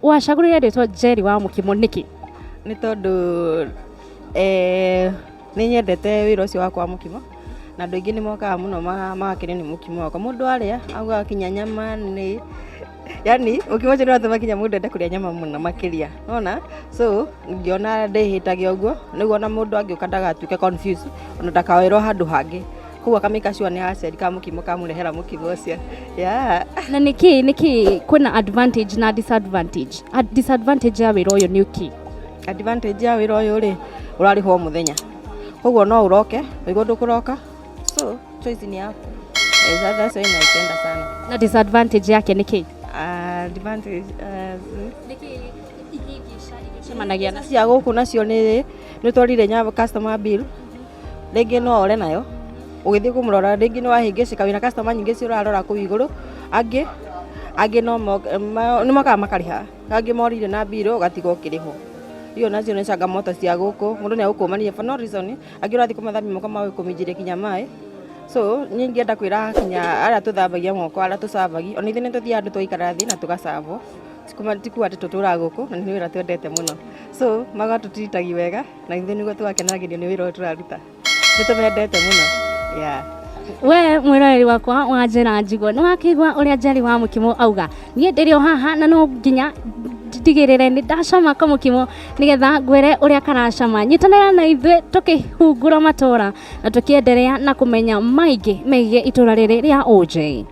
Wacagũrire rĩtwa Njeri wa mũkimo nĩkĩ? Nĩ tondũ nĩ nyendete wĩra ũcio wakwa wa mũkimo, na andũ aingĩ nĩ mokaga mũno magakenio nĩ mũkimo wakwa. Mũndũ arĩa augaga nginya nyama nĩ, yaani mũkimo ũcio nĩ ũratũma nginya mũndũ ende kũrĩa nyama mũno makĩria, nĩ wona? So ngĩona ndĩhĩtagia ũguo, nĩguo ona mũndũ angĩũka ndagatuĩke confused, ona ndakaoerwo handũ hangĩ. Koguo aka make sure nĩ gaceri ka mũkimo kamũrehera mũkimo ũcio, yeah. Na nĩkĩ nĩkĩ kwĩna advantage na disadvantage? Disadvantage ya wĩra ũyũ nĩ kĩ? Advantage ya wĩra ũyũ rĩ, ũrarĩhwo o mũthenya, koguo no ũroke ũigua ndũkũroka, so choice nĩ yaku. Eh, that's why naipenda sana. Na disadvantage yake nĩ kĩ? Advantage Nĩkĩ ihĩngĩca iria ũcemanagia nacio? Cia gũkũ nacio nĩ twarire customer bill, rĩngĩ no ore nayo ũgĩthiĩ kũmũrora, rĩngĩ nĩ wahĩngĩcĩka wĩna customer nyingĩ cio ũrarora kũu igũrũ, angĩ no nĩ mokaga makarĩha, angĩ morire na bill ũgatigwo ũkĩrĩhwo. Icio nacio nĩ changamoto cia gũkũ, mũndũ nĩ agũkũmania for no reason, angĩ ũrathiĩ kũmathambia moko magũkũminjĩria nginya maĩ. So niĩ ingĩenda kwĩra nginya arĩa tũthambagia moko, arĩa tũcabagi, ona ithuĩ nĩ tũthiaga handũ tũgaikara thĩ na tũgacabwo, ti kuga atĩ tũtũraga gũkũ na nĩ wĩra twendete mũno. So magatũtiritagia wega na ithuĩ nĩguo tũgakenagĩrio nĩ wĩra ũyũ tũraruta. Nĩ tũmendete mũno, yeah. We mwĩroreri wakwa wa njĩra njigũ, nĩ wakĩigua ũrĩa Njeri wa mũkimo auga. Niĩ ndĩrĩ o haha na no nginya ndigĩrĩre nĩ ndacama kamũkimo nĩgetha ngwĩre ũrĩa karacama. Nyitanĩra na ithuĩ tũkĩhungura matũra na tũkĩenderea na kũmenya maingĩ megiĩ itũra rĩrĩ rĩa OJ.